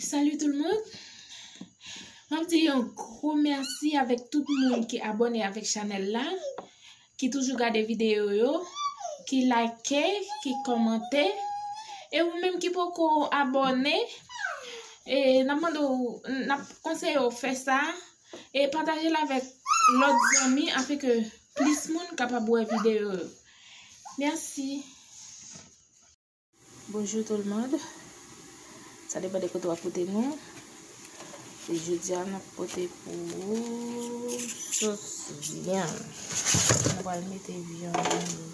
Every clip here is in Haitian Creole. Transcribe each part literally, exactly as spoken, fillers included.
Salut tout le monde. M ap di yon gwo mèsi avèk tout moun ki abòne avèk chanèl la, ki toujou gade videyo yo, ki like, ki kòmante. E ou menm ki poko abòne, e n ap mande w, n ap konseye w fè sa, e pataje l avèk lòt zanmi afin ke plis moun kapab wè videyo yo. Mèsi. Bonjou tout le monde. Sa depann de kote w ap koute nou. E jodi a, n ap pote pou ou sos vyann. Nou pral mete vyann nou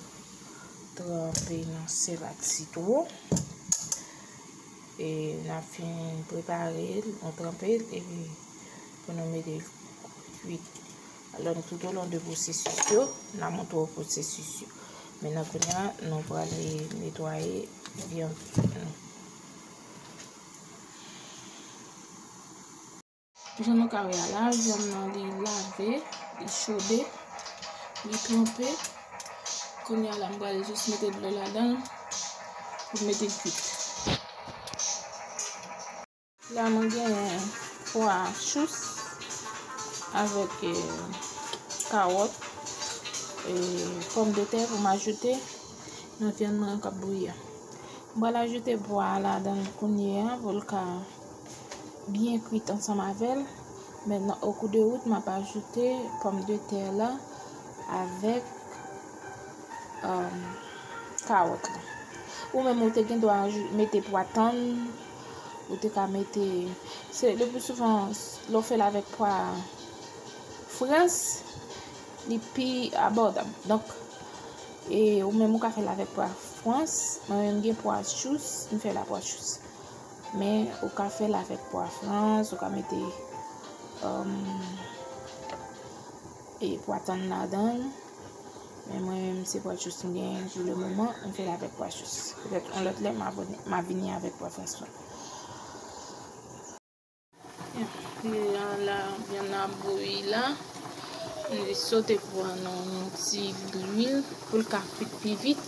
tranpe nan sèl ak sitwon. E n ap fin prepare l, nou tranpe l, epi pou nou mete l kwit. Alò, nou tout o lon de pwosesis yo, n a montre w pwosesis yo. Men nan kounye a, nou prale netwaye vyann nou. Jan nou ka wè a la, vyann nan li lave, li chode, li tranpe. Kounye a la, m pral jis mete dlo ladan l pou m mete l kwit. La, mwen genyen pwa chous avèk, eh, kawòt, eh, pòmdetè pou m ajoute nan vyann mwen an k ap bouyi a. M pral ajoute pwa a ladan l kounye a pou l ka byen kwit ansanm avè l. Men nan, o kou de wout, m ap ajoute pòmdetè la avèk, um, kawòt la. Ou menm ou te gen dwa ajou-, mete pwa tann, ou te ka mete, se le pli souvan, lè w fè l avèk pwa frans, li pi abòdab. Donk, e ou menm ou ka fè l avèk pwa frans, mwen menm gen pwa chous, m fè l a pwa chous. Men ou ka fè l avèk pwa frans, ou ka mete, um, e pwa tann ladan l. Men mwen menm se pwa chous m genyen pou le moman, m fè l avèk pwa chous. Petèt yon lòt lè m a vini, m a vini avèk pwa frans mwen. Kounye a la, vyann nan ap bouyi la. M vin sote pwa nan yon ti lwil pou l ka kwit pi vit.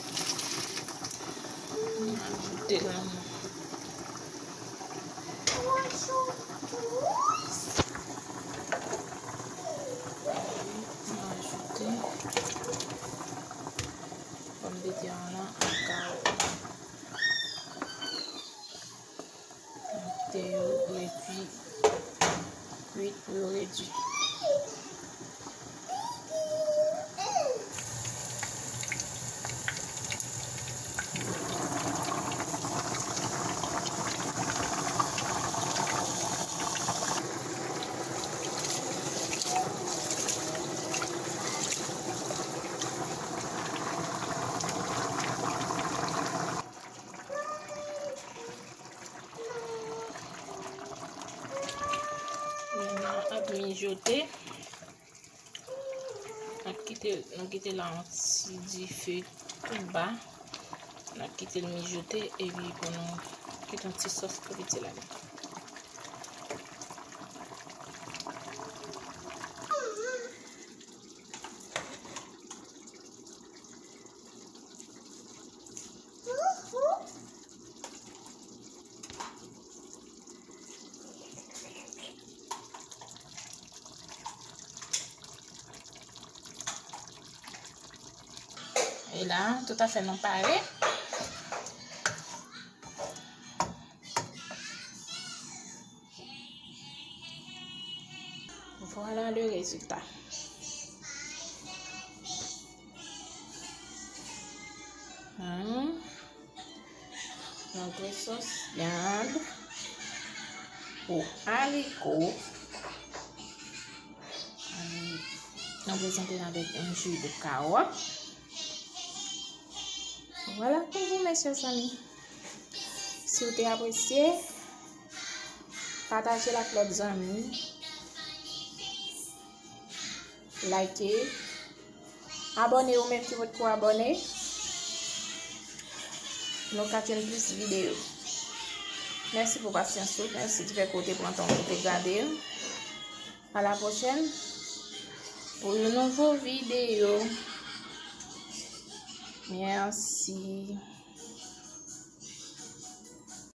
M ajoute ladan. M ajoute pòmdetè an nan ak kawòt la. Kite yo redui. Kwit pou yo redui. Vyann nan ap mijote. N ap kite, nou kite l a yon ti dife tou ba. N ap kite l mijote epi pou nou kite yon ti sòs tou piti ladan. E la, toutafè nou pare. Voilà le résultat. Hmm. Notre sauce viande pour haricot. Nou prezante l avèk yon ji de kawòt. Voilà pour vous, mes chers amis. Si w te apresye, pataje l ak lòt zanmi. Like. Abòne ou menm ki potko abòne. Pou nou ka jwenn plis videyo. Mèsi pou pasyans ou. Mèsi di fè ke w te pran tan w pou te gade l. À la prochaine pour une nouvelle vidéo. Merci.